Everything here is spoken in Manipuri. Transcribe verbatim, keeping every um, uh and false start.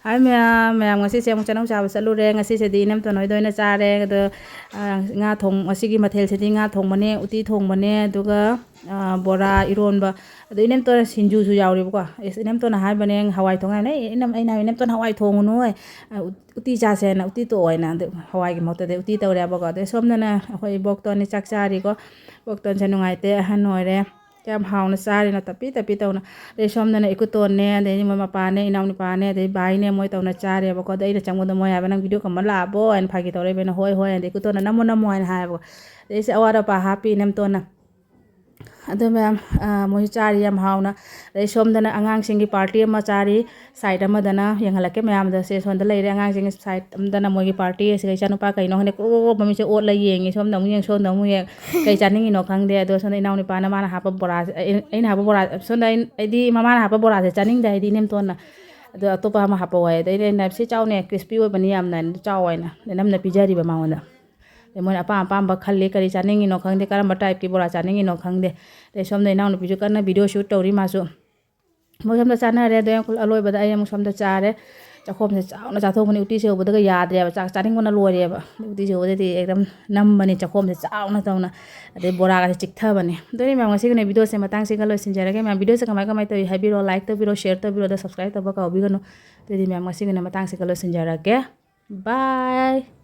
ꯍꯥꯏ ꯃꯌꯥꯝ, ꯃꯌꯥꯝ ꯉꯁꯤꯁꯦ ꯑꯃꯨꯛ ꯆꯅꯧ ꯆꯥꯕ ꯆꯠꯂꯨꯔꯦ꯫ ꯉꯁꯤꯁꯤꯗꯤ ꯏꯅꯝꯇꯣꯟ ꯍꯣꯏꯗ ꯑꯣꯏꯅ ꯆꯥꯔꯦ꯫ ꯑꯗꯣ, ꯑ, ꯉꯥ ꯊꯣꯡ-, ꯉꯁꯤꯒꯤ ꯃꯊꯦꯜꯁꯤꯗꯤ ꯉꯥ ꯊꯣꯡꯕꯅꯦ, ꯎꯇꯤ ꯊꯣꯡꯕꯅꯦ, ꯑꯗꯨꯒ, ꯑ, ꯕꯣꯔꯥ, ꯏꯔꯣꯟꯕ꯫ ꯑꯗꯣ ꯏꯅꯝꯇꯣꯟꯅ ꯁꯤꯡꯖꯨꯁꯨ ꯌꯥꯎꯔꯦꯕꯀꯣ꯫ ꯑꯦꯁ, ꯏꯅꯝꯇꯣꯟꯅ ꯍꯥꯏꯕꯅꯦ ꯍꯋꯥꯏ ꯊꯣꯡ ꯍꯥꯏꯕꯅꯦ꯫ "ꯑꯦ, ꯏꯅꯝ-," ꯑꯩꯅ ꯍꯥꯏꯕ, "ꯏꯅꯝꯇꯣꯟ ꯍꯋꯥꯏ ꯊꯣꯡꯉꯨꯅꯨ, ꯑ, ꯎ-, ꯎꯇꯤ ꯆꯥꯁꯦꯅ ꯎꯇꯤ ꯇꯣꯛꯑꯣ" ꯍꯥꯏꯅ꯫ ꯑꯗꯨ ꯍꯋꯥꯏꯒꯤ ꯃꯍꯨꯠꯇꯗꯤ ꯎꯇꯤ ꯇꯧꯔꯦꯕꯀꯣ꯫ ꯑꯗꯣ ꯁꯣꯝꯗꯅ ꯑꯩꯈꯣꯏ ꯏꯕꯣꯛꯇꯣꯟꯅꯤ ꯆꯥꯛ ꯆꯥꯔꯤꯀꯣ꯫ ꯏꯕꯣꯛꯇꯣꯟꯁꯦ ꯅꯨꯡꯉꯥꯏꯇꯦ, ꯑꯍꯟ ꯑꯣꯏꯔꯦ꯫ ꯌꯥꯝ ꯍꯥꯎꯅ ꯆꯥꯔꯤꯅ ꯇꯞꯄꯤ ꯇꯞꯄꯤ ꯇꯧꯅ꯫ ꯑꯗꯩ ꯁꯣꯝꯗꯅ ꯏꯀꯨꯇꯣꯟꯅꯦ, ꯑꯗꯩ ꯃꯣꯏ ꯃꯄꯥꯅꯦ, ꯏꯅꯥꯎꯅꯨꯄꯥꯅꯦ, ꯑꯗꯩ ꯕꯥꯏꯅꯦ, ꯃꯣꯏ ꯇꯧꯅ ꯆꯥꯔꯦꯕꯀꯣ꯫ ꯑꯗꯩ ꯑꯩꯅ ꯆꯪꯕꯗ ꯃꯣꯏ ꯍꯥꯏꯕ, "ꯅꯪ ꯚꯤꯗꯤꯑꯣ ꯀꯝꯕ ꯂꯥꯛꯑꯕꯣ?" ꯍꯥꯏꯅ ꯐꯥꯒꯤ ꯇꯧꯔꯛꯏꯕ꯫ ꯑꯩꯅ, "ꯍꯣꯏ, ꯍꯣꯏ", ꯑꯗꯩ ꯏꯀꯨꯇꯣꯟꯅ, "ꯅꯝꯃꯣ, ꯅꯝꯃꯣ" ꯍꯥꯏꯅ ꯍꯥꯏꯌꯦꯕꯀꯣ꯫ ꯑꯗꯩ ꯑꯩꯁꯦ ꯑꯋꯥꯠ ꯑꯄꯥ ꯍꯥꯞꯄꯤ ꯏꯅꯝꯇꯣꯟꯅ꯫ ꯑꯗꯨ ꯃꯌꯥꯝ, ꯑ, ꯃꯣꯏꯁꯨ ꯆꯥꯔꯤ ꯌꯥꯝ ꯍꯥꯎꯅ꯫ ꯑꯗꯩ ꯁꯣꯝꯗꯅ ꯑꯉꯥꯡꯁꯤꯡꯒꯤ ꯄꯥꯔꯇꯤ ꯑꯃ ꯆꯥꯔꯤ꯫ ꯁꯥꯏꯠ ꯑꯃꯗꯅ ꯌꯦꯡꯍꯜꯂꯛꯀꯦ ꯃꯌꯥꯝꯗ꯫ ꯁꯦ ꯁꯣꯝꯗ ꯂꯩꯔꯦ ꯑꯉꯥꯡꯁꯤꯡ ꯁꯥꯏꯠ ꯑꯃꯗꯅ ꯃꯣꯏꯒꯤ ꯄꯥꯔꯇꯤ ꯑꯁꯤꯒ ꯏꯆꯥꯅꯨꯄꯥ ꯀꯩꯅꯣ ꯈꯪꯗꯦ ꯀ꯭ꯔꯣꯛ ꯀ꯭ꯔꯣꯛ ꯃꯃꯤꯠꯁꯦ ꯑꯣꯠꯂ ꯌꯦꯡꯉꯤ꯫ ꯁꯣꯝꯗ ꯑꯃꯨꯛ ꯌꯦꯡ, ꯁꯣꯝꯗ ꯑꯃꯨꯛ ꯌꯦꯡ꯫ ꯀꯩ ꯆꯥꯅꯤꯡꯉꯤꯅꯣ ꯈꯪꯗꯦ꯫ ꯑꯗꯣ ꯁꯣꯝꯗ ꯏꯅꯥꯎꯅꯨꯄꯥꯅ ꯃꯥꯅ ꯍꯥꯞꯄ ꯕꯣꯔꯥꯁꯦ, ꯑꯩ-, ꯑꯩꯅ ꯍꯥꯞꯄ ꯕꯣꯔꯥ, ꯁꯣꯝꯗ ꯑꯩ-, ꯑꯩꯗꯤ ꯃꯃꯥꯅ ꯍꯥꯞꯄ ꯕꯣꯔꯥꯁꯦ ꯆꯥꯅꯤꯡꯗꯦ ꯍꯥꯏꯗꯤ ꯏꯅꯦꯝꯇꯣꯟꯅ꯫ ꯑꯗꯣ ꯑꯇꯣꯞꯄ ꯑꯃ ꯍꯥꯞꯄꯛꯑꯣ ꯍꯥꯏ꯫ ꯑꯗꯩꯗꯤ ꯑꯩꯅ, "ꯁꯤ ꯆꯥꯎꯅꯦ, ꯀ꯭ꯔꯤꯁꯄꯤ ꯑꯣꯏꯕꯅꯤ ꯌꯥꯝꯅ, ꯆꯥꯎ" ꯍꯥꯏꯅ꯫ ꯑꯗꯩ ꯅꯝꯅ ꯄꯤꯖꯔꯤꯕ ꯃꯉꯣꯟꯗ꯫ ꯑꯗꯩ ꯃꯣꯏꯅ ꯑꯄꯥꯝ ꯑꯄꯥꯝꯕ ꯈꯜꯂꯤ, ꯀꯔꯤ ꯆꯥꯅꯤꯡꯉꯤꯅꯣ ꯈꯪꯗꯦ, ꯀꯔꯝꯕ ꯇꯥꯏꯞꯀꯤ ꯕꯣꯔꯥ ꯆꯥꯅꯤꯡꯉꯤꯅꯣ ꯈꯪꯗꯦ꯫ ꯑꯗꯩ ꯁꯣꯝꯗ ꯏꯅꯥꯎꯅꯨꯄꯤꯁꯨ ꯀꯟꯅ ꯚꯤꯗꯤꯑꯣ ꯁꯨꯠ ꯇꯧꯔꯤ ꯃꯥꯁꯨ꯫ ꯃꯣꯏ ꯁꯣꯝꯗ ꯆꯥꯅꯔꯦ꯫ ꯑꯗꯣ ꯑꯩꯈꯣꯏ ꯑꯂꯣꯏꯕꯗ ꯑꯩ ꯑꯃꯨꯛ ꯁꯣꯝꯗ ꯆꯥꯔꯦ꯫ ꯆꯥꯛꯈꯣꯝꯁꯦ ꯆꯥꯎꯅ ꯆꯥꯊꯣꯛꯄꯅꯤ꯫ ꯎꯇꯤꯁꯦ ꯎꯕꯗꯒ ꯌꯥꯗ꯭ꯔꯦꯕ꯫ ꯆꯥꯛ ꯆꯥꯅꯤꯡꯕꯅ ꯂꯣꯏꯔꯦꯕ꯫ ꯎꯇꯤꯁꯦ ꯎꯕꯗꯗꯤ ꯑꯦꯛꯗꯝ ꯅꯝꯕꯅꯤ ꯆꯥꯛꯈꯣꯝꯁꯦ ꯆꯥꯎꯅ ꯇꯧꯅ꯫ ꯑꯗꯩ ꯕꯣꯔꯥꯒꯁꯦ ꯆꯤꯛꯊꯕꯅꯤ꯫ ꯑꯗꯨꯅꯤ ꯃꯌꯥꯝ, ꯉꯁꯤꯒꯤꯅꯦ ꯚꯤꯗꯤꯑꯣꯁꯦ ꯃꯇꯥꯡꯁꯤꯒ ꯂꯣꯏꯁꯤꯟꯖꯔꯒꯦ꯫ ꯃꯌꯥꯝ, ꯚꯤꯗꯤꯑꯣꯁꯦ ꯀꯃꯥꯏ ꯀꯃꯥꯏ ꯇꯧꯏ ꯍꯥꯏꯕꯤꯔꯣ, ꯂꯥꯏꯛ ꯇꯧꯕꯤꯔꯣ, ꯁꯤꯌꯔ ꯇꯧꯕꯤꯔꯣ, ꯑꯗꯣ ꯁꯕꯁꯀ꯭ꯔꯥꯏꯕ ꯇꯧꯕ ꯀꯥꯎꯕꯤꯒꯅꯨ꯫ ꯑꯗꯨꯗꯤ ꯃꯌꯥꯝ, ꯉꯁꯤꯒꯤꯅꯦ ꯃꯇꯥꯡꯁꯤꯒ ꯂꯣꯏꯁꯤꯟꯖꯔꯒꯦ꯫ ꯕꯥꯏ꯫